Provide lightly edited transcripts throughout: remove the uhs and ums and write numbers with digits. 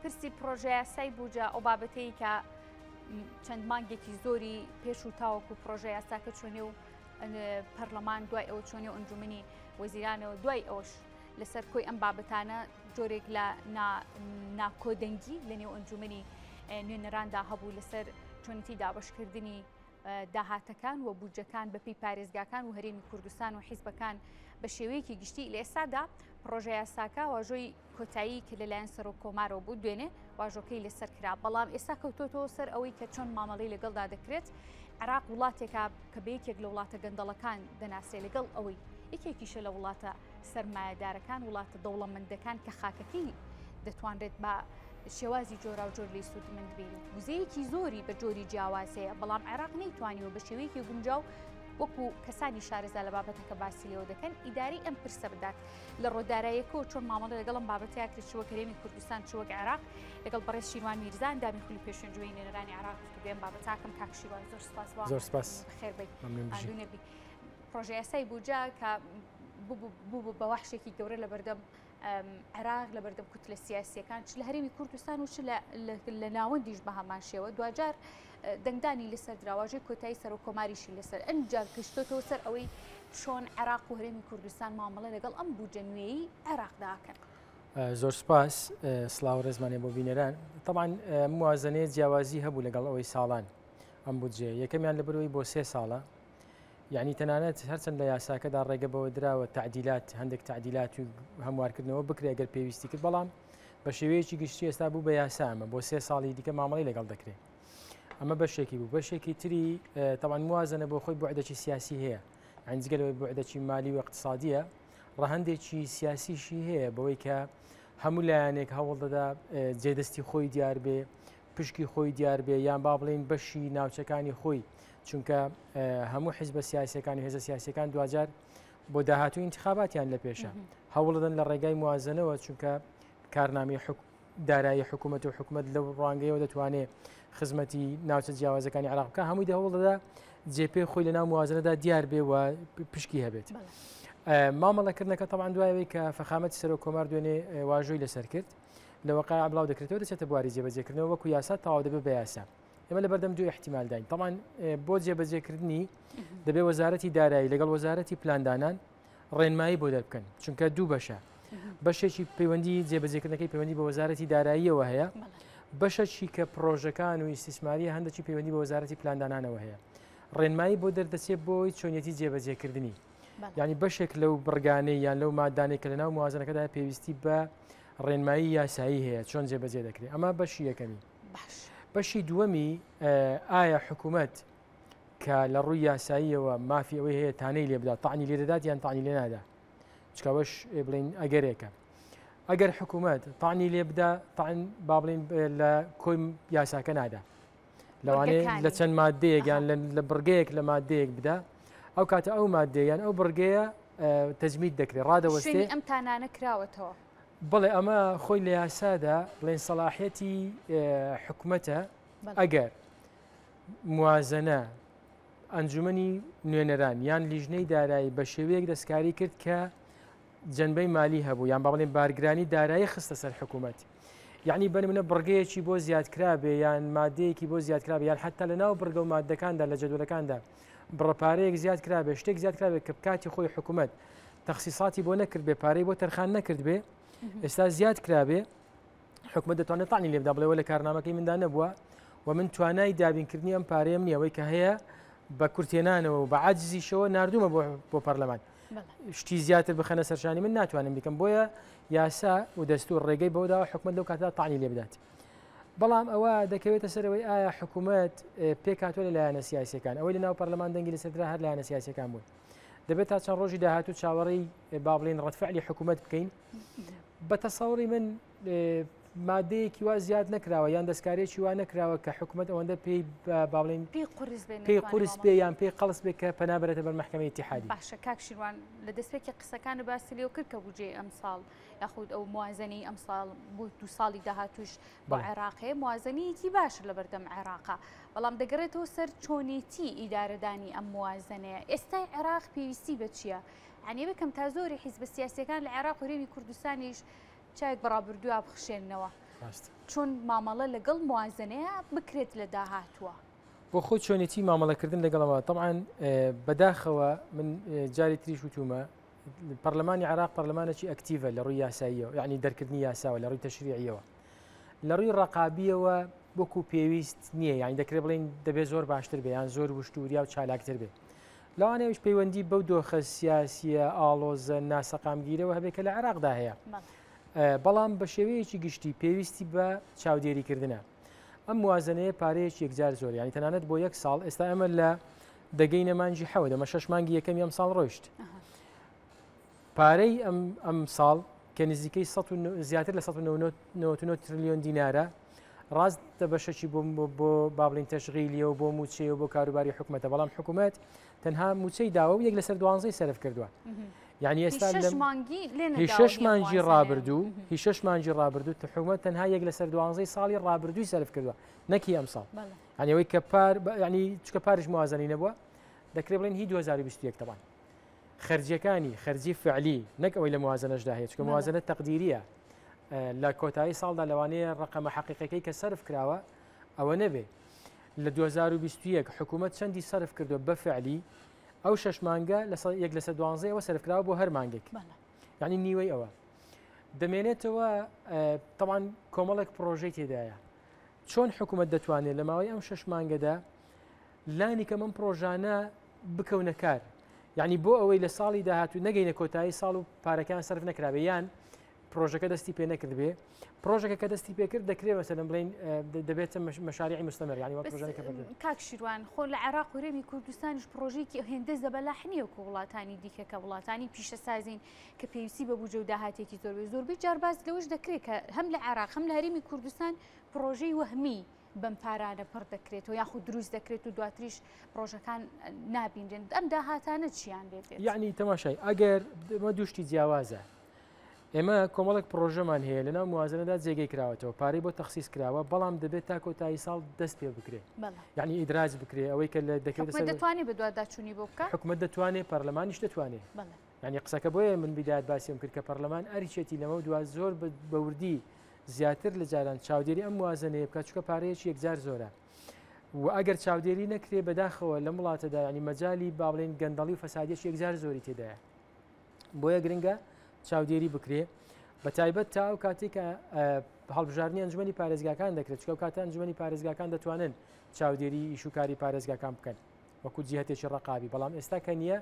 پرسی پرۆژەیاسای بوجە ئەو بابەتەی کە چەند مانگێکی زۆری پێش و تاوەکو پرۆژە یاساکە چۆنێ و پەرلەمان دوای ئەوە چۆنێ و ئەنجومنی وەزیرانەوە دوای ئەوش لەسەر کۆی ئەم بابەتانە جۆرێک لە ناکۆدەنگی لە نێو ئەنجومنی نوێنەراندا هەبوو لەسەر چۆنیتی دابشکردنی داهاتەکان و بودجەکان بەپێی پارێزگاکان و هەرێمی کوردستان و حیزبەکان بە شێوەیەکی گشتی لە ئێستادا پڕۆژەیاساکە واژۆی کۆتایی کە لەلایەن سەرۆک کۆمارەوە بوو دوێنێ واژۆکەی لەسەر کرا بەڵام ئێستا کەوتۆتەوە سەر ئەوەی کە چۆن مامەڵەی لەگەڵدا دەکرێت عێراق وڵاتێکە کە بە یەکێک لە وڵاتە گەندەڵەکان دەناسرێت لەگەڵ ئەوەی یەکێکیشە لە وڵاتە سەرمایەدارەکان وڵاتە دەوڵەمەندەکان کە خاکەکەی دەتوانرێت بە شێوازی جۆراوجۆر لێی سوودمەند بین و وزەیەکی زۆری بە جۆری جیاواز هەیە بەڵام عێراق نەیتوانیوە بە شێوەیەکی گونجاو وەکو کەسانی شارەزا لە بابەتەکە باسی لێوە دەکەن ئیداری ئەم پرسە بدات لە ڕۆدارایەکەوە چۆن مامەڵە لەگەڵم بابەتیا کرد چ وەک هەرێمی کوردستان چ وەک عێراق لەگەڵ بەڕێز شیروان میرزا ئەندامی خولی پێشوێنجوێی نوێنەرانی عێراق گفتوگۆی ئەم بابەتاکەم کاک شیروان زۆر سپاس زۆر سپاس بەخێر بێی ماندوو نەبی پرۆژەیاسای بودجە کە بوو بە وەحشێکی گەورە لە بەردەم عێراق لە بەردەم کوتلە سیاسیەکان چ لە هەرێمی کوردستان و چ لە ناوەندیش بە هەمان شێوە دواجار دەنگدانی لەسەر دراواژەی کۆتایی سەرۆک کۆماریشی لەسەر ئەنجا گەشتۆتەوە سەر ئەوەی چۆن عێراق و هەرێمی کوردستان مامەڵە لەگەڵ ئەم بودجە نوێی عێراقدا ئەکەن. زۆر سپاس سڵاو ڕێزمانێ بۆ بینەران طبعا موازنەیە جیاوازی هەبوو لەگەڵ ئەوەی ساڵان ئەم بودجەیە یەکەمیان لەبەرەوەی بۆ سێ ساڵە یعنی تەنانەت هەرچەند لە یاساکەدا ڕێگە بەوە دراوە تعدیلات هەندێک تعدیلات و هەموارکردنەوە بکرێ گەر پێویستی کرد بەڵام بە شێوەیەکی گشتی ئێستا بوو بە یاسا ئەمە بۆ سێ ساڵی دیکە مامەڵی لەگەڵ دەکرێت ئەمە بەشێکی بوو بەشێکی تری تەوان موازنە بۆ خۆی بوعدەکی سیاسی هەیە ئەنجگە لەوەی بوعدەکی مالی و اقتصادیە ڕەهەندێکی سیاسیشی هەیە بەوەی کە هەموو لایەنێک هەوڵ دەدا جێدەستی خۆی دیار بێ پشکی خۆی دیار بێ یان با بڵین بەشی ناوچەکانی خۆی چونکە هەموو حیزبە سیاسەکان و هێزە سیاسەکان دواجار بۆ داهاتوو انتخاباتیان لە پێشە هەوڵدەن لە ڕێگای موازنەوە چونکە کارنامی دارایی حکوومەت و حکوومەت لەو ڕوانگەیەوە دەتوانێت خزمەتی ناوچە جیاوازەکانی عراق بکە هەمووی هەوڵ دەدا جێپێ خۆی لە ناو موازنەدا دیار بێ و پشکی هەبێت. مامەڵەکردنەکە طبعا دوایەوەی کە فەخامەتی سەرۆک کۆمار دوێنێ واژۆی لەسەر کرد لە وەقای بڵاو دەکرێتەوە دەچێتە بواری جێبەجێکردنەوە وەکو یاسا تەواو دەبێت بە یاسا. ئێمە لە بەردەم دوو احتیمالداین طبعا بۆ جێبەجێکردنی دەبێ وەزارەتی دارایی لەگەڵ وەزارەتی پلاندانان ڕێنمایی بۆ دەربکەن چونکە دوو بەشە بەشێکی پەیوەندی جێبەجێکردنەکەی پەیوەندی بە وەزارەتی داراییەوە هەیە بەشەکی کە پرۆژەکان و ئیسیسماری هەندێکی پەیوەندی بە وەزارەتی پلاندانانەوە هەیە ڕێنمایی بۆ دەردەچێت بۆی چۆنیەتی جێبەجێکردنی یعنی بەشێک لەو بڕگانەی یان لەو مادانێک کە لە ناو موازنەکەدا پێویستی بە ڕێنمایی یاسایی هەیە چۆن جێبەجێ دەکرێت ئەمە بەشی یەکەمی بەشی دووەمی ئایا حکوومەت کە لە ڕووی یاساییەوە مافی ئەوەی هەیە تانەی لێ بدات تاعنی لێ دەدات یان تاعنی لێ نادا چکەوەش بڵین ئەگەرێکە ئەگەر حکوومەت تاعنی لێ بدا تاعن با بڵین لە کۆی یاساکە نادا لەوانەیە لە چەند مادەیەک یان لە بڕگەیەک لە مادەیەک بدا ئەو کاتە ئەو مادەیان ئەو بڕگەیە تەجمید دەکرێت ڕادەوەستێ ئەم تانانە کراوەتەوە بڵێ ئەمە خۆی لە یاسادا بڵێن سەلاحەتی حکومەتە ئەگەر موازنە ئەنجومەنی نوێنەران یان لیژنەی دارایی بە شێوەیەک دەستکاری کرد کە جەنبەی مالی هەبوو یان با بڵێن بارگرانی دارایی خستە سەر حکوومەت یعنی بەنمونە بڕگەیەکی بۆ زیادکرابێ یان مادەیەکی بۆ زیادکرابێ یان حتا لە ناو بڕگە و مادەکاندا لە جەدوەلەکاندا بڕەپارەیەک زیاد کرابێ شتێک زیاد کرابێت کە کاتی خۆی حکوومەت تەخصیصاتی بۆ نەکرد بێ پارەی بۆ تەرخان نەکرد بێ ئێستا زیاد کرابێ حکومەت دەتوانێت تاعنی لێبدا بڵێ لە کارنامەکەی مندا نەبووە و من توانای دابینکردنی ئەم پارەیەم نییە ئەوەی کە هەیە بە کورتێنانەوە و بە عاجزیشەوە نردومە بۆ پەرلەمان شتی زیاتر بخەنە سەرشانی من ناتوانم بکەم بۆیە یاسا و دەستور ڕێگەی بەوداوە حکومت لەو کاتدا تاعنی لێ بدات بەڵام ئەوە دەکەوێتە سەرەوەی ئایا حکوومەت پێکاتوە لە لایەنە سیاسەکان ئەوەی لە ناو پەرلەمان دەنگی لەسەدرا هەر لایەنە سیاسەکان بوون دەبێت تا چەند ڕۆژی داهاتوو چاوەڕێی با بڵێن ڕەتفعلی حکوومەت بکەین بە تەسەوری من مادەیەکی وا زیاد نەکراوە یان دەستکارێکی وا نەکراوە کە حکوومەت ئەوەندە پێی با بڵێن پێی قورس بێ پێی قورس بێ یان پێی قەڵس بێ کە پەنا بەرێتە بەر مەحکەمەی ئیتیحادی. باشە کاک شیروان لە دەستپێکی قسەکانت باسی لێو کرد کە بودجەی ئەمساڵ یاخود ئەو موازنەی ئەمساڵ بۆ دوو ساڵی داهاتووش بۆ عێراق هەیە موازنەیەکی باشە لە بەردەم عێراقا بەڵام دەگەڕێتەوە سەر چۆنێتی ئیدارەدانی ئەم موازنەیە ئێستای عێراق پێویستی بە چییە؟ یانی بکەم تا زۆری حیزبە سیاسیەکان لە عێراق و هەرێمی کوردستانیش چاوێک بە ڕابردوویا بخشێننەوە. چۆن مامەڵە لەگەڵ موازنەیە بکرێت لە داهاتووە؟ بۆ خۆی چۆنێتی مامەڵەکردن لەگەڵەوە تەبعەن بەداخەوە من جاری تریش وتومە پەرلەمانی عراق پەرلەمانێکی ئەکتیڤە لە ڕووی یاساییەوە یعنی دەرکردنی یاساوە لە ڕووی تەشریعیەوە لە ڕووی ڕقابیەوە وەکو پێویست نییە یعنی دەکرێت بڵین دەبێت زۆر باشتر بێ یان زۆر وشتوریا و چالاکتر بێ لەوانەیەش پەیوەندی بەو دۆخە سیاسیە ئاڵۆزە ناسەقامگیرەوە هەبێت کە لە عێراقدا هەیە بەڵام بە شێوەیەکی گشتی پێویستی بە چاودێریکردنە ئەم موازنەیە پارەیەکی یەکجار زۆر ینی تەنانەت بۆ یەک ساڵ ئێستا ئەمە لە دەگەینە مانگی حەوت ئەمە شەش مانگی یەکەمی ئەم ساڵ ڕۆیشت پارەی ئەم ئەم ساڵ کە نزیکەی زیاتر لە 1999 تریلیۆن دینارە ڕاست دە بەشەکی بۆ بۆ با بڵین تەشغیلیە و بۆ موچەیە و بۆ کاروباری حکوومەتە بەڵام حکوومەت تەنها موچەی داوە و یەک لەسەر دوانزەی سەرف کردووە یعنی ئێستا هی شش مانگی ڕابردوو هی شش مانگی ڕابردوو حکوومەت تەنها یەک لەسەر دوانزەی ساڵی ڕابردووی سەرف کردووە نەکی ئەم ساڵ یعنی ئەوەی کە پار یعنی چکە پارش موازنەی نەبووە دەکرێت بڵێن هی 2021 تەبان خەرجیەکانی خەرجی فعلی نەک ئەوەی لە موازنەشدا هەیە چکە موازنە تەقدیریە لە کۆتایی ساڵدا لەوانەیە ڕقەمە حەقیقەکەی کە سەرف کراوە ئەوە نەبێ لە 2021 حکوومەت چەندی سەرف کردووە بە فعلی ئەو شەش مانگە لە یەک لەسەر دوانزەی ئەوە سەرف کراوە بۆ هەر مانگێک یعنی نیوەی ئەوە دەمێنێتەوە تەوان کۆمەڵێک پرۆژەی تێدایە چۆن حکوومەت دەتوانێت لە ماوەی ئەم شەش مانگەدا لانی کەم ئەم پرۆژانە بکەونە کار یعنی بۆ ئەوەی لە ساڵی داهاتوو نەگەینە کۆتایی ساڵ و پارەکان سەرف نەکرابێ یان پرۆژەکە دەستی پێ نەکردبێ پرۆژەکە کە دەستی پێکرد دەکرێت مەسەلەن بڵین دەبێتە مەشاریعی مستەمر یعنی وەک پرۆژانە کە کاک شیروان خۆ لە عێراق و هەرێمی کوردستانیش پرۆژێکی هێندە زەبەلاح نییە وەکو وڵاتانی دیکە کە وڵاتانی پیشەسازین کە پێویستی بە بودجە و داهاتێکی زۆر بێ زۆربەی جار باس لەوەش دەکرێت کە هەم لە عێراق هەم لە هەرێمی کوردستان پرۆژەی وەهمی بەم پارانە پڕ دەکرێتەوە یاخود دروست دەکرێت و دواتریش پرۆژەکان نابینرێن ئەم داهاتانە چیان لێ دێت؟ یعنی تەماشای ئەگەر ئەمە دوو شتی جیاوازە ئێمە کۆمەڵێک پرۆژەمان هەیە لەناو موازنەدا جێگەی کراوەتەوە پارەی بۆ تەخسیس کراوە بەڵام دەبێت تا کۆتایی ساڵ دەست پێ بکرێت یعنی ئیدراج بکرێ ئەوەی کە لە دەکرێت دەتوانێت بەدواداچوونی بۆ بکات حکومەت دەتوانێت پەرلەمانیش دەتوانێت یعنی قسەکە بۆیە من بیدایەت باسیم کرد کە پەرلەمان ئەرکێتی لەمە دوا زۆر بەوردی زیاتر لە جاران چاودێری ئەم موازنەیە بکات چونکە پارەیەکی یەکجار زۆرە و ئەگەر چاودێری نەکرێ بەداخەوە لەم وڵاتەدا ینی مەجای با بڵێن گەندەڵی و فەسادیەکی یەکجار زۆری تێدایە بۆیە گرنگە چاودێری بکرێ بە تایبەت تا ئەو کاتێک کە هەڵبژاردننی ئەنجومی پارێزگاکان دەکرێت چکە کاتە ئەنجومی پارێزگاکان دەتوانن چاودێری ئیشوکاری پارێزگاکان بکەن وەکو جیهتێکی ڕقابی بەڵام ئێستا کە نییە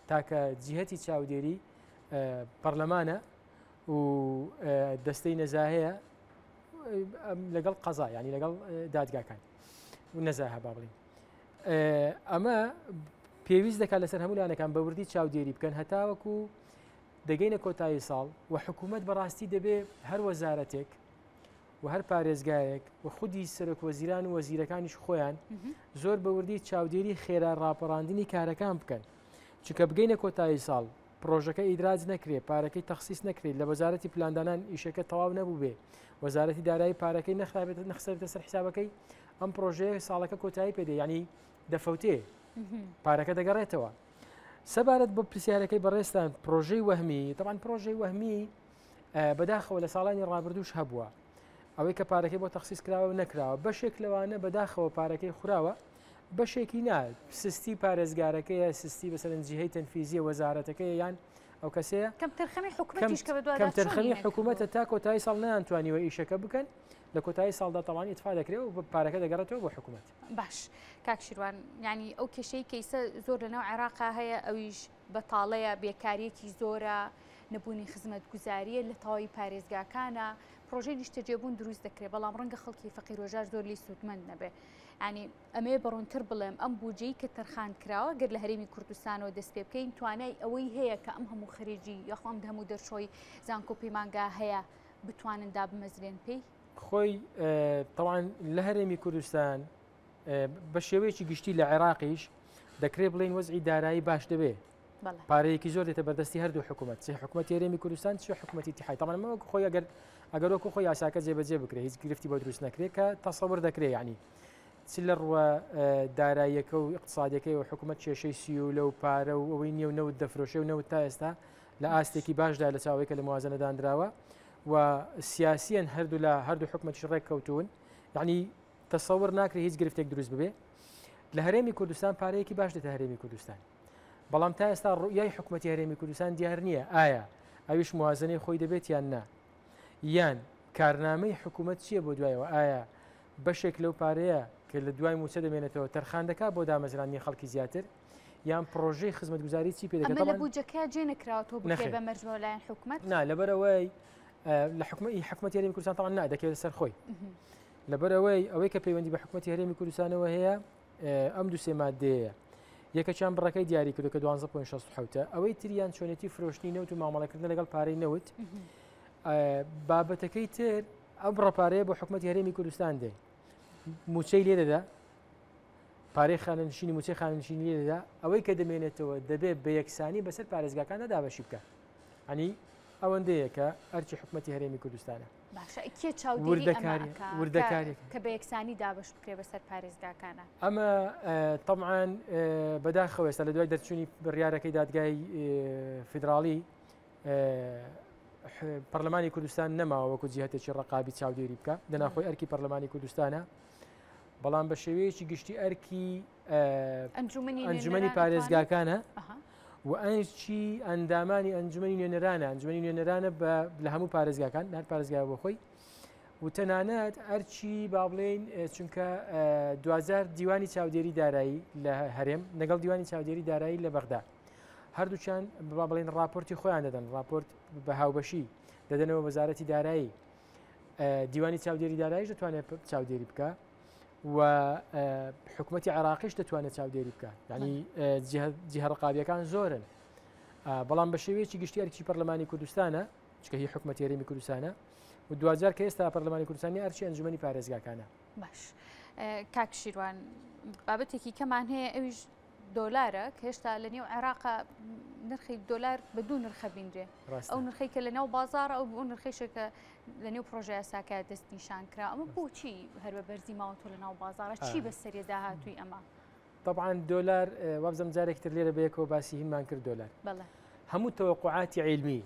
تاکە جیهتی چاودێری پەرلەمانە و دەستەی نەزاهەیە لەگەڵ قەزا ینی لەگەڵ دادگاکان و نەزاهە با بڵین ئەمە پێویست دەکات لەسەر هەموو لایەنەکان بە وردی چاودێری بکەن هەتاوەکو دەگەینە کۆتایی ساڵ و حکوومەت بەڕاستی دەبێ هەر وەزارەتێک و هەر پارێزگایەک و خودی سەرۆک وەزیران و وەزیرەکانیش خۆیان زۆر بە وردی چاودێری خێرا ڕاپەڕاندنی کارەکان بکەن چونکە بگەینە کۆتایی ساڵ پرۆژەکە ئیدراج نەکرێ پارەکەی تەخسیس نەکرێت لە وەزارەتی پلاندانان ئیشەکە تەواو نەبوو بێ وەزارەتی دارایی پارەکەی نەخرابێت نەخسرێتە سەر حسابەکەی ئەم پرۆژەیە ساڵەکە کۆتایی پێدێ ینی دەفەوتێ پارەکە دەگەڕێتەوە سەبارەت بە پرسیارەکەی بەڕێستان پرۆژەی وەهمی تەوان پرۆژەی وەهمی بەداخەوە لە ساڵانی ڕابردوش هەبووە ئەوەی کە پارەکەی بۆ تەخسیس کراوە و نەکراوە بەشێک لەوانە بەداخەوە پارەکەی خوراوە بەشێکی نا سستی پارێزگارەکەیە سستی بەسەرن جیهەی تەنفیزیە وەزارەتەکەیە یان ئەو کەسەیە کەمتەرخەمی حکومەتیش کە کەمتەرخەمی حکوومەتە تا کۆتایی ساڵ نەیانتوانیوە ئیشەکە بکەن لە کۆتایی ساڵدا تاوان ئیتفا دەکرێت و پارەکە دەگەڕێتەوە بۆ حکوومەت. باش کاک شیروان یعنی ئەو کێشەی کەیسە زۆر لەناو عێراقا هەیە ئەویش بەتاڵەیە بێکاریەکی زۆرە نەبوونی خزمەتگوزاریە لە تەواوی پارێزگاکانە پرۆژەی نیشتەجێبوون دروست دەکرێت بەڵام ڕەنگە خەڵکی فەقیرۆژار زۆر لی سوودمەند نەبێ ینی ئەمەیە بەڕوونتر بڵێم ئەم بودجەی کە تەرخان کراوە گەر لە هەرێمی کوردستانەوە دەست پێ بکەین توانای ئەوەی هەیە کە ئەم هەموو خەرجی یاخۆ ئەم هەموو دەرچۆی زانکۆ پەیمانگا هەیە بتوانن دابمەزرێن پێی؟ خۆی تەوان لە هەرێمی کوردستان بە شێوەیەکی گشتی لە عێراقیش دەکرێت بڵین وەزعی دارایی باش دەبێ پارەیەکی زۆر دێتە بەردەستی هەردوو حکوومەت چی حکوومەت هەرێمی کوردستان چی حکوومەتی تحای تەمان وەک خۆی ئەگەر ئەگەر وەکو خۆی یاساکە جێبەجێ بکرێت هیچ گرفتی بۆ دروست نەکرێت کە تەسەور دەکرێت یعنی چ لە ڕووە داراییەکە و ئیقتسادیەکەی و حکوومەت کێشەی سیولە و پارە و ئەوەی نیە و نەوت دەفرۆشێ و نەوت تا ئێستا لە ئاستێکی باشدا لە چاوەی کە لە موازنە دانراوە. و سیاسیەن هەردوو لە هەردوو حکومەتیش ڕێککەوتوون یعنی تەسەور ناکرێت هیچ گرفتێک دروست ببێ لە هەرێمی کوردستان پارەیەکی باش دێتە هەرێمی کوردستان بەڵام تا ئێستا ڕوئیای حکومەتی هەرێمی کوردستان دیار نییە ئایا ئەویش موازنەی خۆی دەبێت یان نا یان کارنامەی حکوومەت چییە بۆ دوایەوە ئایا بەشێک لەو پارەیە کە لە دوای موچە دەمێنێتەوە تەرخان دەکات بۆ دامەزراندنی خەڵکی زیاتر یان پرۆژەی خزمەتگوزاری چی پێ دەکات؟ ئەمە لە بودجەکە جێ نەکراوەتەوە بکرێت بە مەرج بۆ لایەن حکومەت؟ نا لەبەرئەوەی لە حکومەتی حکومەتی هەرێمی کوردستان تەبعەن نا دەکەوێتە سەر خۆی لەبەرئەوەی ئەوەی کە پەیوەندی بە حکومەتی هەرێمی کوردستانەوە هەیە ئەم دوو سێ مادەیە یەکەکیان بڕەکەی دیاری کردو کە 12.67 ئەوەی تریان چۆنێتی فرۆشتنی نەوت و مامەڵەکردن لەگەڵ پارەی نەوت بابەتەکەی تر ئەو بڕە پارەیە بۆ حکومەتی هەرێمی کوردستان دێ موچەی لێ دەدا پارەی خانەنشینی موچەی خانەنشینی لێ دەدا ئەوەی کە دەمێنێتەوە دەبێت بە یەکسانی بەسەر پارێزگاکاندا دابەشی بکە ئەنی ئەوەندەیە کە ئەرکی حکومەتی هەرێمی کوردستانە باشە کێ چاودێری ئەمە ئەکا وردەکاری کە بە یەکسانی دابەش بکرێ بەسەر پارێزگاکانە؟ ئەمە تەبعەن بەداخەوە ئێستا لە دوای دەرچوونی بڕیارەکەی دادگای فیدراڵی پەرلەمانی کوردستان نەماوە وەکو جیهتێکی ڕقابی چاودێری بکە دەناخۆی ئەرکی پەرلەمانی کوردستانە بەڵام بە شێوەیەکی گشتی ئەرکی ئەنجومەنی پارێزگاکانە و ئەرکی ئەندامانی ئەنجومەنی نوێنەرانە ئەنجومەنی نوێنەرانە لە هەموو پارێزگاکان هەر پارێزگا بۆ خۆی و تەنانەت ئەرکی با بڵێین چونکە دوجار دیوانی چاودێری دارایی لە هەرێم لەگەڵ دیوانی چاودێری دارایی لە بەغدا هەردووچیان با بڵێن راپۆرتی خۆیان دەدەن راپۆرت بە هاوبەشی دەدەنەوە وەزارەتی دارایی دیوانی چاودێری دارایش دەتوانێت چاودێری بکە و حکوومەتتی عراقیش دەتوانێت چاودێری بکە ینی جیهە ڕقابیەکان زۆرن بەڵام بە شێوەیەکی گشتی ئەرکی پەرلەمانی کوردستانە چکە هی حکوومەت هەرێمی کوردستانە و دوجار کە ئێستا پەرلەمانی کوردستانی ئەرچی ئەنجومی پارێزگاکانە باش کاک شیروان بابەتێکی کەمان هەیە ئەویش دۆلارە کە هێشتا لە نێو عێراقا نرخی دۆلار بە دوو نرخە بینرێ ئەو نرخی کە لە ناو بازار ئەو بۆ نرخیشێکە لە نێو پرۆژە یاساکە دەست نیشان کرا ئەمە بۆچی هەر بە بەرزی ماوەتۆ لە ناو بازارە چی بەسەریە داهاتووی ئەمە؟ طبعا دۆلار وابزم جارێک تر لێرە بەیەکەوە باسی هینمان کرد دۆلار هەموو تەوەقعاتی علمی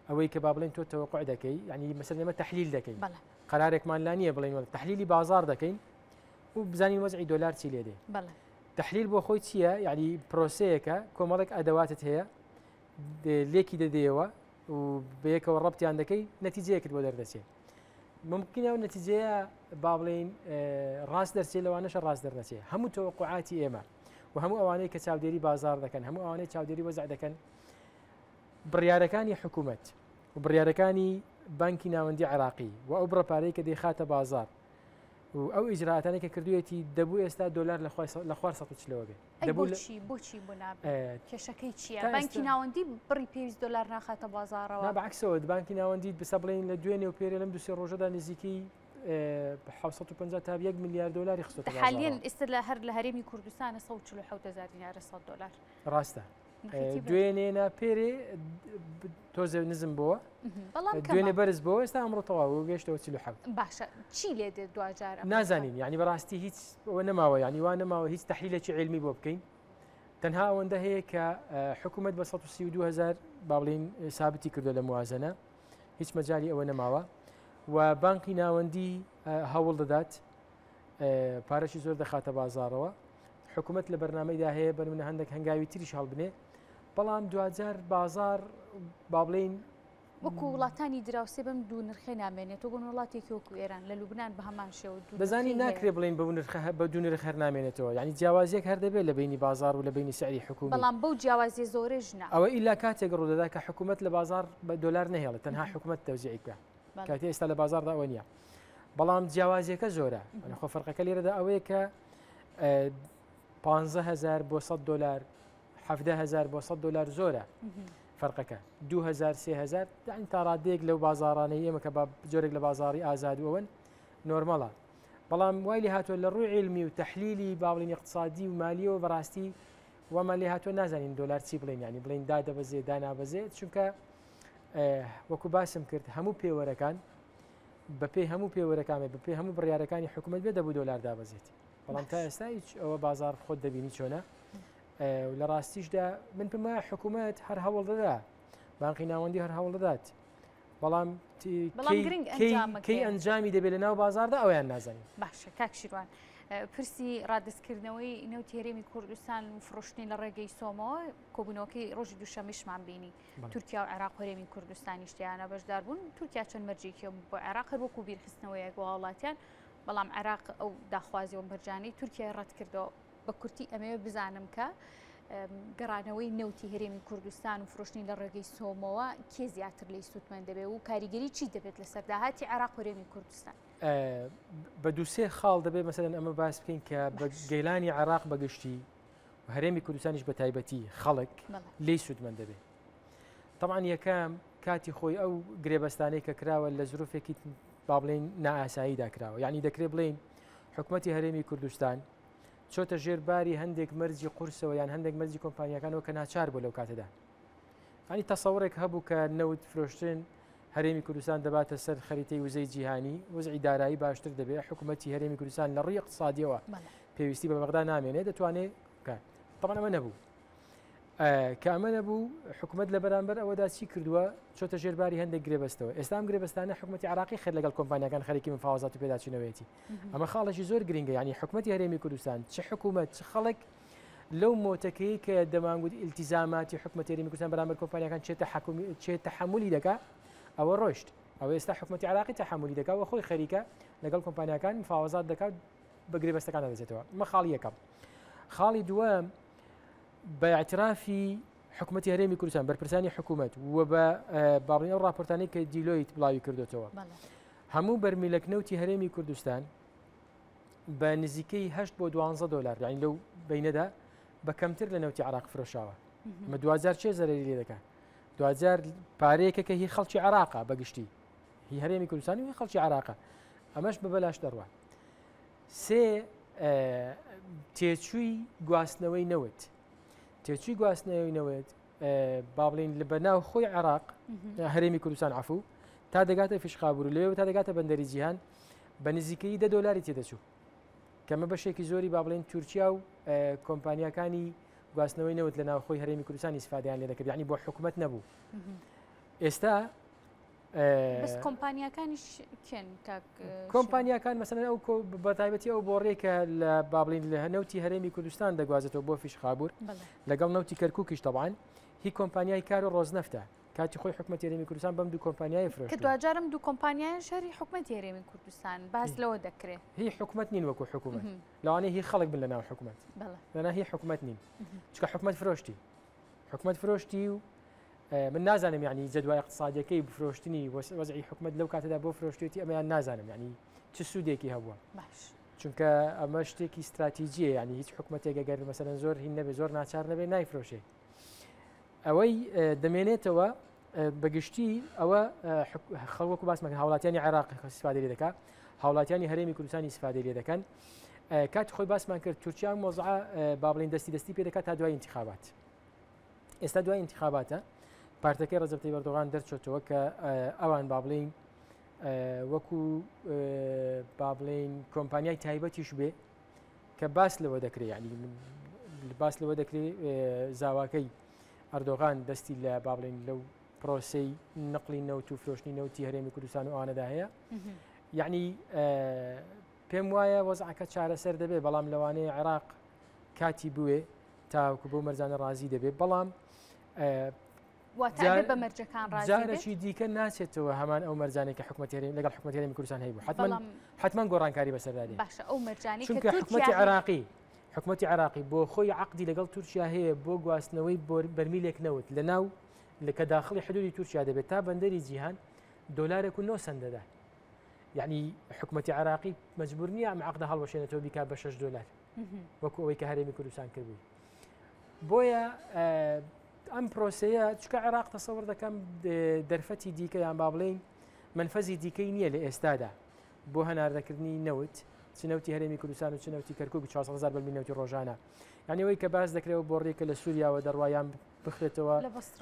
ئەوەی کە با بڵێن تۆ تەوەقع دەکەی یعنی مەسەر ئێمە تحلیل دەکەین قرارێکمان لا نییە بڵێن تحلیلی بازار دەکەین و بزانین وەزعی دۆلار چی لێ دێ تحلیل بۆ خۆی چییە یعنی پرۆسەیەکە کۆمەڵێک ئەدەواتت هەیە لێکی دەدەیەوە و بەیەکەوە ڕەبتیان دەکەی نەتیجەیەکت بۆ دەردەچێت ممکنە و نەتیجەیە با بڵین ڕاست دەرچێت لەوانەشە ڕاست دەرنەچێت هەموو تەوەقعاتی ئێمە و هەموو ئەوانەی کە چاودێری بازار دەکەن هەموو ئەوانەی چاودێری وەزع دەکەن بڕیارەکانی حکوومەت و بڕیارەکانی بانکی ناوەندی عراقی و ئەو بڕەپارەی کە دەیخاتە بازار و ئەو ئیجرائاتانەی کە کردوویەتی دەبوو ئێستا دۆلار لە خوای لە خوار 140 بێ. ئەی دەبوو لە بۆچی بۆچی بۆ نابێ؟ ئێ، کێشەکەی چییە؟ تا بانکی ئێستا ناوەندی بڕی پێویست دۆلار ناخاتە نا بازاڕەوە؟ بە عەکسەوە بانکی ناوەندی بسە بڵێین لە دوێنێ و پێرێ لەم دوو سێ ڕۆژەدا نزیکەی ئێ، 750 تا 1 ملیار دۆلاری خستۆتە حالیەن بازاڕەوە. ئێستا لە هەر لە هەرێمی کوردستانە 147 هەزار دینارە 100 دۆلار. ڕاستە. نرخێکی بەرزە. دوێنێ نا پێرێ تۆزێ نزم بۆوە بەڵام دوێنێ بەرز بۆ ئێستا ئەمڕۆ تەواو گەشتەوە 47 باشە چی لێ دێت دواجار نازانین یعنی بەڕاستی هیچ ئەوە نەماوە یعنی وا نەماوە هیچ تحلیلێکی علمی بۆ بکەین تەنها ئەوەندە هەیە کە حکوومەت بە 132 هزار با بڵین سابتی کردو لە موازنە هیچ مەجای ئەوە نەماوە و بانکی ناوەندی هەوڵ دەدات پارەشی زۆر دەخاتە بازارەوە حکوومەت لە بەرنمەیدا هەیە بەرمونە هەندێک هەنگاوی تریش هەڵبنێ بەڵام دواجار بازار با بڵین وەکو وڵاتانی دراوسێ بەم دوو نرخێ نامێنێتەوە بۆ وڵاتێکی وەکو ئێران لە لوبناان بە هەمان شێوە دەزانی ناکرێ بڵین بەو نرخە بە دوو نرخ هەر نامێنێتەوە یعنی جیاوازیەک هەر دەبێت لە بینی بازار و لە بینی سعری حکوومەت بەڵام بەو جیاوازی زۆرێژ نا ئەوە ئیلا کاتێک ڕوودەدا کە حکوومەت لە بازار بە دۆلار نهێڵێت تەنها حکوومەت تەوزیعی بکە کاتێ ئێستا لە بازاردا ئەوە نییە بەڵام جیاوازیەکە زۆرە خۆ فەرقەکە لێرەدا ئەوەیە کە 15هزار بۆ 100 دلار 17هزار بۆ 100 دلار زۆرە فەرقەکە 2000 3000 دانی تا ڕادەیەک لەو بازارانەی ئێمە کە بە جۆرێک لە بازاری ئازاد ئەوەن نۆرمەڵە بەڵام وای لێ هاتووە لە ڕووی علمی و تحلیلی باڵین اقتصادی و مالیەوە بەڕاستی وەمان لێ هاتووە نازانین دۆلار چی بڵێن ینی بڵین دادەبەزێ دانابەزێ چونکە وەکو باسم کرد هەموو پێوەرەکان بەپێی هەموو پێوەرەکان بێت بەپێی هەموو بڕیارەکانی حکوومەت بێت دەبوو دۆلار دابەزێت بەڵام تا ئێستا هیچ ئەوە بازار خۆت دەبینی چۆنە لە ڕاستیشدا من پێم وایە حکوومەت هەر هەوڵ دەدا بانقی ناوەندی هەر هەوڵ دەدات. بەڵام کەی ئەنجامی دەبێت لە ناو بازاردا ئەویان نازانین. باشە کاک شیروان پرسی ڕادستکردنەوەی نەوتی هەرێمی کوردستان و فرۆشتنی لە ڕێگەی سۆمەوە کۆبوونەوەکەی ڕۆژی دووشەممەشمان بینی تورکیا و عێراق هەرێمی کوردستانیش تیانە بەشدار بوون تورکیا چەند مەرجێکی بۆ عێراق هەر وەکو بیرخستنەوەیەک بۆ هاوڵاتیان بەڵام عێراق ئەو داخوازی و مەرجانەی تورکیای ڕەتکردەوە بە کورتی ئەمەوێ بزانم کە گەڕانەوەی نەوتی هەرێمی کوردستان و فرۆشتنی لە ڕێگەی سۆمەوە کێ زیاتر لی سوودمەند دەبێت و کاریگەری چی دەبێت لەسەر داهاتی عێراق هەرێمی کوردستان؟ بە دووسێ خاڵ دەبێت مەسەلەن ئەمە باس بکەین کە بە گەلانی عێراق بەگشتی و هەرێمی کوردستانیش بە تایبەتی خەڵک لی سوودمەند دەبێت. طبعا یەکەم کاتی خۆی ئەو گرێبەستانەی کە کراوە لە زروفێکی با بڵێین نائاساییدا کراوە یعنی دەکرێت بڵێین حکوومەتی هەرێمی کوردستان چۆتە ژێر باری هەندێک مەرجی قورسەوە یان هەندێک مەرجی کۆمپانیەکانەوە کە ناچار بوو لەو کاتەدا ئەنی تەسەوڕێک هەبوو کە نەوت فرۆشتن هەرێمی کوردستان دەباتە سەر خەریتەی وزەی جیهانی وزعی دارایی باشتر دەبێت حکوومەتی هەرێمی کوردستان لە ڕووی اقتصادیەوە پێویستی بە بەغدا نامێنێت دەتوانێت بکات طبعا ئەمە نەبوو کە ئەمە نەبوو حکومەت لە بەرامبەر ئەوەدا چی کردووە چۆتە ژێرباری هەندێک گرێبەستەوە ئێستا ئەم گرێبەستانە حکومەتی عراقی خێر لەگەڵ کۆمپانیاکان خەریکی مفاوەزات و پێداچوونەوەیەتی ئەمە خاڵێکی زۆر گرنگە یعنی حکومەتی هەرێمی کوردستان چ حکومەت چ خەڵک لەو مۆتەکەی کە دەمانگوت ئیلتیزاماتی حکومەتی هەرێمی کوردستان بەرامبەر کۆمپانیاکان چێتە حکومی چێ تەحملی دەکا ئەوە ڕۆشت ئەوە ئێستا حکومەتی عراقی تەحملی دەکا و خۆی خەریکە لەگەڵ کۆمپانیاکان مفاوەزات دەکات بە گرێبەستەکان دەچێتەوە ئەمە خاڵی یەکەم خاڵی دووەم بە اعترافی حکوومەتی هەرێمی کوردستان بەرپرسانی حکوومەت و بە باڵین ئەو راپۆرتانی کە دیلۆیت بڵاوی کردوتەوە هەموو بەرمیلەک نەوتی هەرێمی کوردستان بە نزیکەی 8 بۆ 12 دلار یعنی لەو بینەدا بە کەمتر لە نەوتی عراق فرۆشاوە مە دوجار چێ زەرری لێ دەکات دوجار پارەیەکە کە هی خەڵکی عراقا بەگشتی هی هەرێمی کوردستانی و خەڵکی عراقا ئەمەش بە بەلاش دەڕوات سێ تێچووی گواستنەوەی نەوت تێچووی گواستنەوەی نەوت با بڵین لە بەناو خۆی عێراق هەرێمی کوردستان عفو تا دەگاتە فیشخابور لەوێ تا دەگاتە بەندەری جیهان بە نزیکەی دە دۆلاری تێدەچوو کەمە بەشێکی زۆری با بڵێن تورکیا و کۆمپانیاکانی گواستنەوەی نەوت لە ناوخۆی هەرێمی کوردستان ئیسفادەیان لێ دەکرد یعنی بۆ حکوومەت نەبوو ئێستا بەس کۆمپانیاکانیش کێن کاک کۆمپانیاکان مەسەلەن ئەو بە تایبەتی ئەو بۆڕێک کە لە بابلین لە نەوتی هەرێمی کوردستان دەگوازێتەوە بۆ فیش خابوور لەگەڵ نەوتی کەرکووکیش تەبان هی کۆمپانیای کار و ڕۆزنەفتە کاتی خۆی حکوومەت هەرێمی کوردستان بەم دوو کۆمپانیای فرۆش کە دواجارم دوو کۆمپانیای شەری حکوومەت هەرێمی کوردستان باس لەوە دەکرێت هی حکوومەت نین وەکو حکوومەت لەوانەیە هی خەڵک بن لە ناو حکوومەت لەنا هی حکوومەت نین چکە حکوومەت فرۆشتی حکومەت فرۆشتی و من نازانم یعنی جەدوا اقتصادیەکەی فرۆشتنی وەزعی حکومەت لەو کاتەدا بۆ فرۆشتێتی ئەمەیان نازانم یعنی چ سوودێکی هەبووە چونکە ئەمە شتێکی استراتیجیە یعنی هیچ حکومەتێک گەر مەسەلەن زۆر هین نەبێ زۆر ناچار نەبێ نایفرۆشێ ئەوەی دەمێنێتەوە بەگشتی ئەوە خەڵوەکو باسمەکە هاوڵاتیانی عێراق استفادە لێ دەکات هاوڵاتیانی هەرێمی کوردستانی استفادە لێ دەکەن کاتی خۆی باسمان کرد تورکیا مۆزع با بڵین دەستی دەستی پێ دەکات تا دوای انتخابات ئێستا دوای انتخاباتە پارتەکەی ڕەجەب تەیب ئەردۆغان دەرچۆتەوە کە ئەوان با بڵین وەکو با بڵین کۆمپانیای تایبەتیش بێ کە باس لەوە دەکرێت ینی باس لەوە دەکرێت زاواکەی ئەردۆغان دەستی لە با بڵین لەو پرۆسەی نقلی نەوت و فرۆشتنی نەوتی هەرێمی کوردستان و ئەوانەدا هەیە یعنی پێم وایە وەزعەکە چارەسەر دەبێت بەڵام لەوانەیە عێراق کاتی بوێ تاوەکو بەو مەرجانە ڕازی دەبێت بەڵام بە مەرجەکان جارێکی دیکە ناچێتەوە هەمان ئەو مەرجانێک کە حکوومەت لەگەڵ حکوومەت هەرێمی کوردستان هەیبوو حتمما حتمما گۆڕانکاری بەسەردا دێت باشە ئەو مەرجانی چونکە حکوومەتی عێراقی حکوومەتی عێراقی بۆ خۆی عقدی لەگەڵ تورکیا هەیە بۆ گواستنەوەی بەرمیلێک نەوت لە ناو لە کە داخڵی حدودی تورکیا دەبێت تا بەندەری جیهان دۆلارێک و 9 سەنت دەدا یعنی حکوومەتی عراقی مەجبور نییە ئەم عقدە هەڵوەشێنێتەوە بیکات بە 6 دلار وەکو ئەوەی کە هەرێمی کوردستان کردبووی بۆیە ئەم پرۆسەیە چکە عێراق تەسەور دەکەم دەرفەتی دیکە یان با بڵین منفەزی دیکەی نییە لە ئێستادا بۆ هەناردەکردنی نەوت چ نەوتی هەرێمی کوردستان و چ نەوتی کەرکک 400 بەرمیل نەوتی ڕۆژانە یعنی ئەوەی کە باس دەکرێەوە بۆڕیەکە لە سووریاوە دەڕوایان بخرێتەوە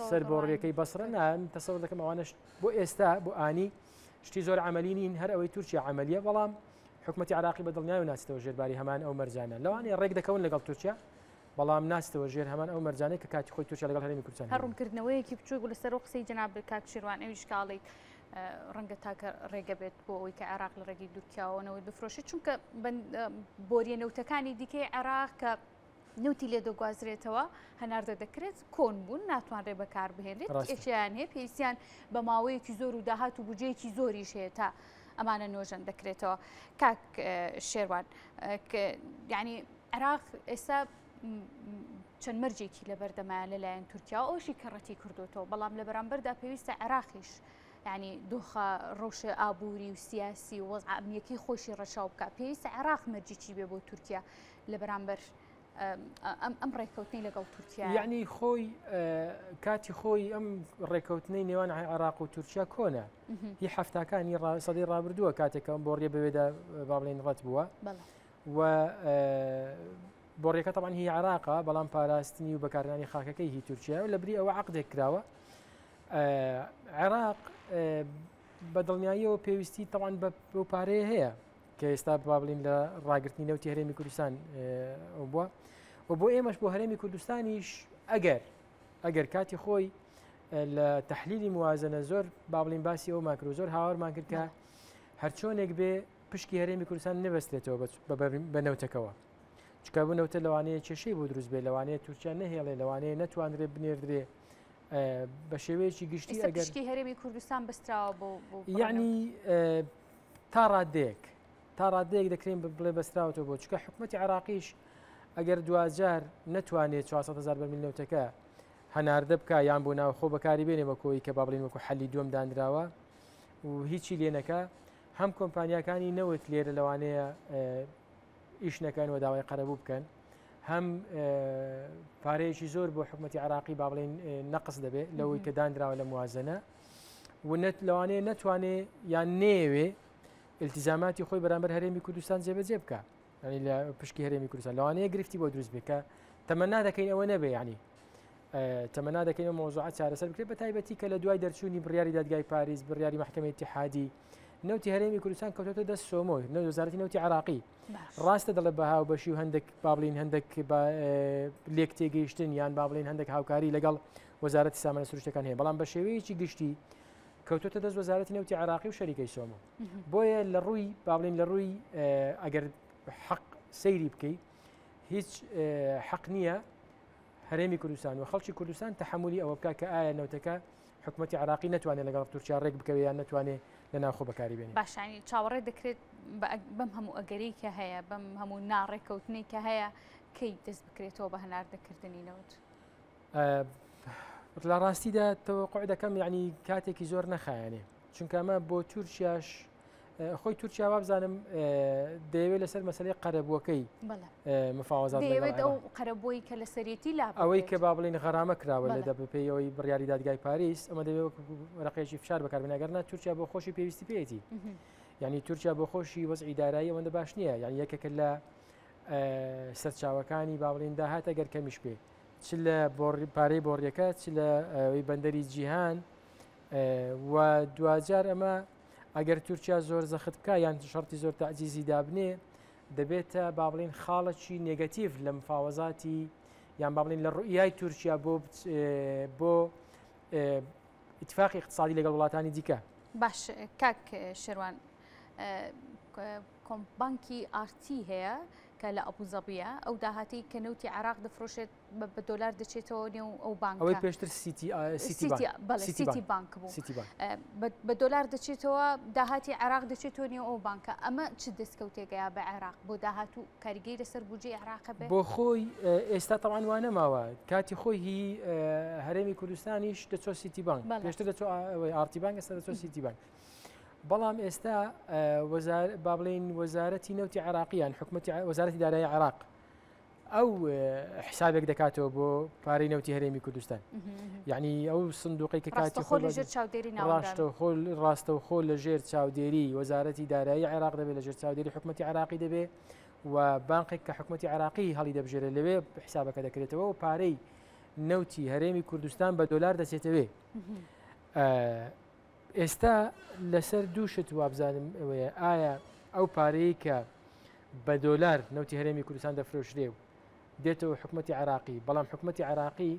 سەر بۆڕیەکەی بەسرە نا تەسەور دەکەم ئەوانش بۆ ئێستا بۆ ئانی شتی زۆر عملی نین هەر ئەوەی تورکیا عملیە بەڵام حکومەتی عراقی بە دڵنیایەوە ناچێتەوە ژێر باری هەمان ئەو مەرجانە لەوانەیە ڕێک دەکەون لەگەڵ تورکیا بەڵام ناچێتەوە ژێر هەمان ئەو مەرجانەی کە کاتی خۆی تورکیا لەگەڵ هەرێمی کوردستان هەر ڕوونکردنەوەیەکی بچووک لەسەر ئەو قسەی جەنابت کاک شێروان ئەویش کە ئەڵێیت. ڕەنگە تاکە ڕێگە بێت بۆ ئەوەی کە عێراق لە ڕێگەی تورکیاوە نەوت بفرۆشێت چونکە بۆریە نەوتەکانی دیکەی عێراق کە نەوتی لێ دەگوازرێتەوە هەناردە دەکرێت کۆن بوون ناتوانرێت بەکار بهێنرێت کێشیان هەیە پێویستیان بە ماوەیەکی زۆر و داهات و بجەیەکی زۆریش هەیە تا ئەمانە نۆژەن دەکرێتەوە کاک شێروان یعنی عێراق ئێستا چەند مەرجێکی لەبەردەمایە لەلایەن تورکیا ئەوشی کە ڕەتی کردوتەوە بەڵام لە بەرامبەردا پێویستە عێراقیش ینی دۆخە ڕەوشە ئابووری و سیاسی و وەزع ئەمنیەکەی خۆشی ڕەچاو بکە پێویستە عێراق مەرجی بێ بۆ تورکیا لە بەرامبەر ئەم ڕێککەوتنی لەگەڵ تورکیا یعنی خۆی کاتی خۆی ئەم ڕێککەوتنەی نێوان عێراق و تورکیا کۆنە هی هەفتاکانی سەدەی ڕابردووە کاتێکە ئەم بۆڕیە بەوێدا با بڵێن ڕەت بووە و بۆڕیەکە تەبعەن هی عێراقە بەڵام پاراستنی و بەکارهێنانی خاکەکەی هی تورکیایە و لەبری ئەوە عەقدێک کراوە عێراق بە دڵنیاییەوە پێویستی تەوان بە پارەیە هەیە کە ئێستا با بڵین لە ڕاگرتنی نەوتی هەرێمی کوردستان بووە و بۆ ئێمەش بۆ هەرێمی کوردستانیش ئەگەر ئەگەر کاتی خۆی لە تحلیلی موازنە زۆر با بڵین باسی ئەو ماکرۆ زۆر هاوارمان کرد کە هەرچۆنێک بێ پشکی هەرێمی کوردستان نەبەسترێتەوە بە نەوتەکەوە چکە بوو نەوتە لەوانەیە کێشەی بۆ دروست بێ لەوانەیە تورکیا نەهێڵێ لەوانەیە نەتوانرێ بنێردرێ بە شێوەیەکی گشتی ئەگەر پشکی هەرێمی کوردستان بەستراوە بۆ یعنی تا ڕادەیەک تا ڕادەیەک دەکرێن بڵێ بەستراوەتەوە بۆ چکە حکوومەتتی عراقیش ئەگەر دواجار نەتوانێت 400 هزار بەرمیل نەوتەکە هەناردە بکە یان بۆ ناوخۆ بەکاری بێنێ بەکۆی کە با بڵین وەکو حەلی دووەم دانراوە و هیچی لێنەکە هەم کۆمپانیاکانی نەوت لێرە لەوانەیە ئیش نەکەن و داوای قەرەبوو بکەن هەم پارەیەکی زۆر بۆ حکوومەتتی عراقی با بڵین نەقص دەبێت لەوەی کە دانراوە لە موازنە و نەت لەوانەیە نەتوانێ یان نێوێ التزاماتی خۆی بەرامبەر هەرێمی کوردستان جێبەجێ بکە ینی لە پشکی هەرێمی کوردستان لەوانەیە گرفتی بۆ دروست بێت کە تەمەنا دەکەین ئەوە نەبێ ینی تەمەنا دەکەین ئەو مەوزوعە چارەسەر بکرێت بە تایبەتی کە لە دوای دەرچوونی بڕیاری دادگای پاریس بڕیاری مەحکەمەی ئیتیحادی نەوتی هەرێمی کوردستان کەوتۆتە دەست سۆمۆ نە وەزارەتی نەوتی عراقی ڕاستە دەڵێ بە هاوبەشی و هەندێک با بڵین هەندێک لێک تێگەیشتن یان با بڵین هەندێک هاوکاری لەگەڵ وەزارەتی سامانە سروشتەکان هەیە بەڵام بە شێوەیەکی گشتی کەوتۆتە دەست وەزارەتی نەوتی عراقی و شەریکەی سۆمۆ بۆیە لە ڕووی با بڵین لە ڕووی ئەگەر حەق سەیری بکەی هیچ حەق نییە هەرێمی کوردستان و خەڵکی کوردستان تەحەمولی ئەوە بکات کە ئایا نەوتەکە حکومەتی عێراقی نەتوانێت لەگەڵ تورکیا ڕێک بکەوێت یان نەتوانێت لە ناوخۆ بەکاری بێنێت. باشە یانی چاوەڕێ دەکرێت بەم هەموو ئەگەرەی کە هەیە بەم هەموو ناڕێکەوتنەی کە هەیە کەی دەست بکرێتەوە بە هەناردەکردنی نەوت؟ لە ڕاستیدا تەوەقع دەکەم یعنی کاتێکی زۆر نەخایەنێ چونکە ئەمە بۆ تورکیاش خۆی تورکیا وابزانم دەیەوێت لەسەر مەسلەی قەرەبووەکەی مفاوەزات دەیەوێت ئەو قەرەبووی کە لەسەرێتی لا ئەوەی کە با بڵین غەرامە کراوە لە دەبپێی ئەوەی بڕیاری دادگای پاریس ئەمە دەبێت وەک ڕقێکی فشار بەکاربێنێ ئەگەرنا تورکیا بۆ خۆشی پێویستی پێیەتی یعنی تورکیا بۆ خۆشی وەزعی دارایی ئەوەندە باش نییە یعنی یەکێکە لە سەرچاوەکانی با بڵین داهات ئەگەر کەمیش بێ چ لە پارەی بۆڕیەکە چ لە بەندەری جیهان و دواجار ئەمە ئەگەر تورکیا زۆر زەخت بکا یان شەرتی زۆر تەعجیزی دابنێ دەبێتە با بڵین خاڵەکی نێگەتیڤ لە مفاوەزاتی یان با بڵین لە ڕوئیای تورکیا بۆ بۆ ئیتفاقی اقتصادی لەگەڵ وڵاتانی دیکە. باش کاک شێروان بانکی ئارتی هەیە کە لە ئەبوزەبیە ئەو داهاتی کە نەوتی عراق دەفرۆشێت بە دۆلار دەچێتەوە نێو ئەو بانکە. ئەوەی پێشتر سیتی بەڵێ سیتی بانک بوو. سیتی بانک. بە دۆلار دەچێتەوە داهاتی عێراق دەچێتەوە نێو ئەو بانکە ئەمە چ دەستکەوتێکەیە بە عێراق بۆ داهاتوو کاریگەی لەسەر بودجەی عێراق بێ؟ بۆ خۆی ئێستا تەوان وا نەماوە کاتی خۆی هی هەرێمی کوردستانیش دەچۆ سیتی بانک پێشتر دەچۆ ئارتی بانک ئێستا دەچۆ سیتی بانک. بەڵام ئێستا با بڵین وەزارەتی نەوتی عراقیان حکوومەتی وەزارەتی دارایی عراق ئەو حسابێک دەکاتەوە بۆ پارەی نەوتی هەرێمی کوردستان یعنی ئەو سندوقی کە کاتی خۆ لەژێر چاودێری ڕاستەوخۆ ڕاستەوخۆ لەژێر چاودێری وەزارەتی دارایی عێراق دەبێت لەژێر چاودێری حکوومەتتی عراقی دەبێت و بانقێک کە حکوومەتتی عراقی هەڵی دەبژێرێت لەوێ حسابەکە دەکرێتەوە و پارەی نەوتی هەرێمی کوردستان بە دۆلار دەچێتەوێ ئێستا لەسەر دوو شت وابزانم ئەوەیە ئایا ئەو پارەیە کە بە دۆلار نەوتی هەرێمی کوردستان دەفرۆشرێ و دێتەوە حکوومەتتی عراقی بەڵام حکوومەتتی عراقی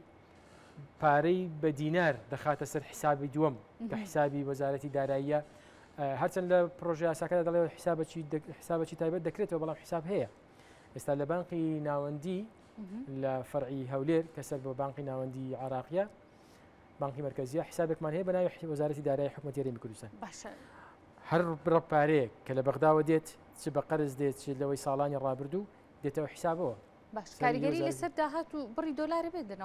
پارەی بە دینار دەخاتە سەر حیسابی دووەم کە حیسابی وەزارەتی داراییە هەرچەند لە پرۆژە یاساکەدا دەڵێ حیسابەکی حیسابەکی تایبەت دەکرێتەوە بەڵام حیساب هەیە ئێستا لە بانقی ناوەندی لە فەرعی هەولێر کە سەر بە بانقی ناوەندی عراقیە بانقی مرکزیە حسابێکمان هەیە بە ناوی وەزارەتی دارایی حکوومەتی هەرێمی کوردستان باشە هەر بڕە پارەیەک کە لە بەغداوە دێت چ بە قەرز دێت چ لەوەی ساڵانی ڕابردوو دێتەوە حیسابەوە باش کاریگەری لەسەر داهات و بڕی دۆلارە بێت لە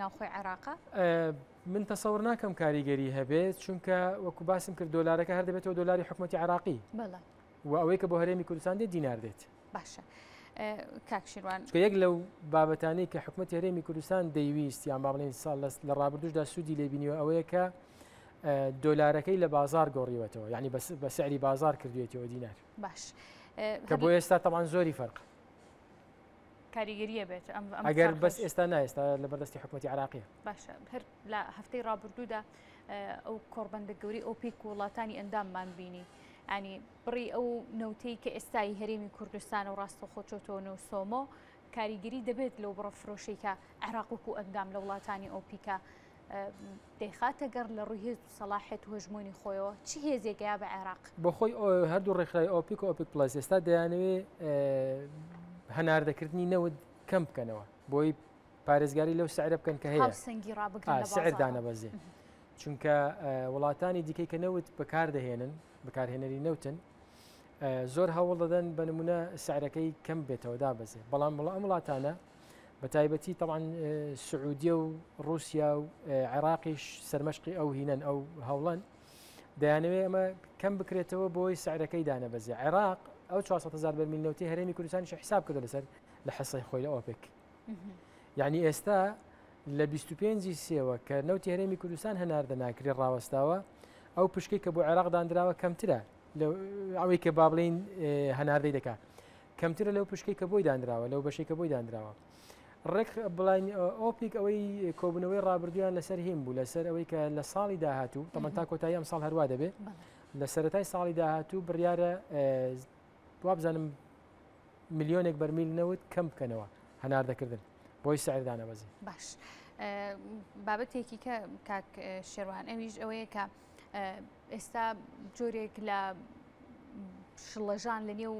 ناوخۆی عێراقا؟ من تەسەور ناکەم کاریگەری هەبێت چونکە وەکو باسم کرد دۆلارەکە هەر دەبێتەوە دۆلاری حکوومەتی عراقی و ئەوەی کە بۆ هەرێمی کوردستان دێت دینار دێت باشە کاک شیروان چونکە یەک لەو بابەتانەی کە حکوومەتی هەرێمی کوردستان دەیویست یان با بڵێین ساڵ لە ڕابردووشدا سوودی لێبینیوە ئەوەیە کە دۆلارەکەی لە بازار گۆڕیوەتەوە یعنی بە سعری بازار کردوێتەوە دینار باش کە بۆ ئێستا تەمان زۆری فەرق کاریگەریە بێت ئەم ئەگەر بەس ئێستا نا ئێستا لە بەردەستی حکوومەتی عراقیە باشە هەر لە هەفتەی ڕابردوودا ئەو کۆڕبەندە گەوری ئۆپیک و وڵاتانی ئەنداممان بینی ئەنی بڕی ئەو نەوتەی کە ئێستای هەرێمی کوردستان و ڕاستەوخۆ چۆتەوە نێو سۆمۆ کاریگەری دەبێت لەو بڕە فرۆشەی کە عێراق وەکو ئەندام لە وڵاتانی ئۆپیکا دەیخاتە گەڕ لە ڕووی هێز و سەڵاحێت و هەژمۆنی خۆیەوە چ هێزێک گەیا بە عێراق؟ بۆ خۆی هەردوو ڕێکخراوی ئۆپیک و ئۆپیک پڵەس ئێستا دەیانەوێ هەناردەکردنی نەوت کەم بکەنەوە بۆی پارێزگاری لەو سعرە بکەن کە هەیە هاوسەنگی ڕابگرن لە سعر دانەبەزێ چونکە وڵاتانی دیکەی کە نەوت بەکاردەهێنن بەکارهێنەری نەوتن زۆر هەوڵ دەدەن بە نمونە سعرەکەی کەم بێتەوە دابەزێ بەڵام بڵ ئەم وڵاتانە بە تایبەتی طبعا سعودیە و رووسیا و عێراقیش سەرمەشقی ئەو هینەن ئەو هەوڵەن دەیانەوێ ئەمە کەم بکرێتەوە بۆی سعرەکەی دانەبەزێ عێراق ئەو 400 هزار بەرمیل نەوتی هەرێمی کوردستانیش حساب کردو لەسەر لە حسەی خۆی لە ئۆپێک یعنی ئێستا لە 25 سێوە کە نەوتی هەرێمی کوردستان هەناردە ناکرێت ڕاوەستاوە ئەو پشکەی کە بۆ عێراق دانراوە کەمترە ئەوەی کە با بڵین هەناردەی دەکات کەمترە لەو پشکەی کە بۆی دانراوە لەو بەشەی کە بۆی دانراوە ڕێک بڵین ئۆپیک ئەوەی کۆبوونەوەی ڕابردویان لەسەر هیم بوو لەسەر ئەوەی کە لە ساڵی داهاتوو تەمەن تا کۆتایی ئەم ساڵ هەروە دەبێ لە سەتای ساڵی داهاتوو بڕیارە وابزانم ملیۆنێک بەرمیل نەوت کەم بکەنەوە هەناردەکردن بۆی سعر دانەبەزێ. باش بابەتێکی کە کاک شێروان ئەویش ئەوەیە کە ئێستا جۆرێک لە شڵەژان لە نێو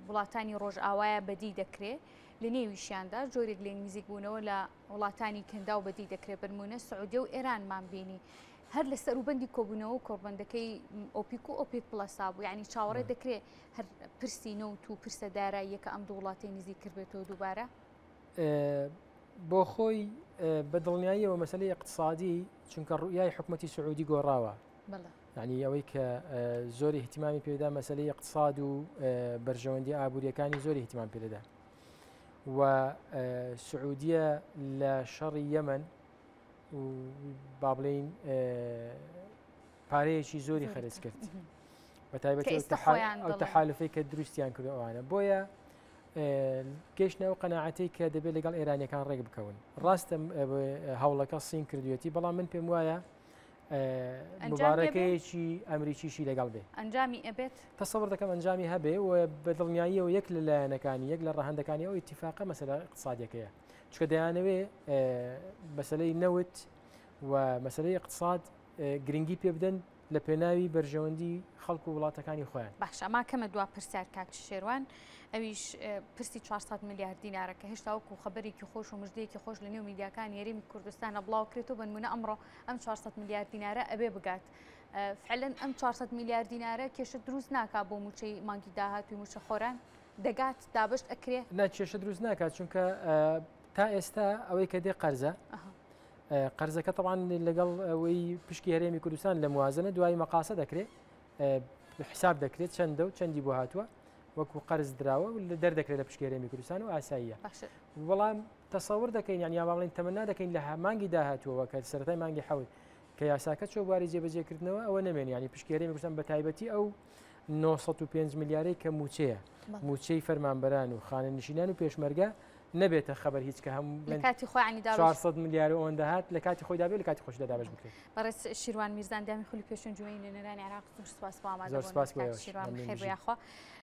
وڵاتانی ڕۆژئاوایە بەدی دەکرێ لە نێویشیاندا جۆرێک لێ نزیک بوونەوە لە وڵاتانی کەنداو بەدی دەکرێت بنمونە سعودیە و ئێرانمان بینی هەر لە سەروبەندی کۆبوونەوە و کۆڕبەندەکەی ئۆپیک و ئۆپیک پڵەسا بوو یعنی چاوەڕێ دەکرێت هەر پرسی نەوت و پرسە داراییەکە ئەم دوو وڵاتەی نزیک کردبێتەوە دووبارە؟ بۆ خۆی بە دڵنیاییەوە مەسلەی اقتصادی چونکە ڕوئیای حکوومەتی سعودی گۆڕاوە یعنی ئەوەی کە زۆری احتیمامی پێدا مەسلەی اقتصاد و بەرژەوەندی ئابوووریەکانی زۆری احتیمام پێدەدا و سعودیە لە شەڕی یەمەن و با بڵێین پارەیەکی زۆری خەرج کرد بە تایبەتی ئەو تەحالفەی کە دروستیان کرد ئەوانە بۆیە گەشتە ئەو قەنەعەتی کە دەبێت لەگەڵ ئێرانیەکان ڕێک بکەون ڕاستە هەوڵەکە سین کردوێتی بەڵام من پێم وایە مبارەکەیەکی ئەمریکیشی لەگەڵ بێ ئەنجامی ئەبێت تەسەور دەکەم ئەنجامی هەبێ و بە دڵنیاییەوە یەک لە لایەنەکانی یەک لە ڕەهەندەکانی ئەو ئیتیفاقە مەسەلە اقتصادیەکەیە چونکە دەیانەوێ مەسەلەی نەوت و مەسەلەی اقتصاد گرنگی پێ بدەن لە پێناوی بەرژەوەندی خەڵک و وڵاتەکانی خۆیان. باشە ئەما کەمە دوا پرسیار کاک شێروان ئەویش پرسی 400 ملیار دینارە کە هێشتا وەکو خەبەرێکی خۆش و مژدەیەکی خۆش لە نێو میدیاکانی هەرێمی کوردستانە بڵاو کرێتەوە بەنمونە ئەمڕۆ ئەم 400 ملیار دینارە ئەبێ بگات فعلەن ئەم 400 ملیار دینارە کێشە دروست ناکا بۆ موچەی مانگی داهاتووی موچەخۆران دەگات دابشت ئەکرێ؟ نا کێشە دروست ناکات چونکە تا ئێستا ئەوەی کە دێ قەرزە قەرزەکە تەوان لەگەڵ ئەوەی پشکی هەرێمی کوردستان لە موازنە دوای مەقاسە دەکرێت حساب دەکرێت چەندە و چەندی بۆ هاتووە وەکو قەرز دراوە و دەردەکرێت لە پشکی هەرێمی کوردستان و ئاساییە بەڵام تەسەور دەکەین یان یاواڵین تەمەنا دەکەین لە مانگی داهاتووەوە کە سەرەتای مانگی حەوت کە یاساکە چۆ بواری جێبەجێکردنەوە ئەوە نەمێن ینی پشکی هەرێمی کوردستان بە تایبەتی ئەو 905 ملیارەی کە موچەیە موچەی فەرمانبەران و خانەنشینان و پێشمەرگە نەبێتە خەبەر هیچ کە هەم لە کاتی خۆیانی 400 ملیار و ئەوەندە هات لە کاتی خۆیدا بێ لە کاتی خۆشدا دابەش بکرێت. بەڕێز شیروان میرزا ئەندامی خولی پێشووی ئەنجومەنی نوێنەرانی عێراق زۆر سپاس بۆ زۆر سپاس بۆ ئامادەبوونت کاک شیروان بەخێر بێی یاخوا.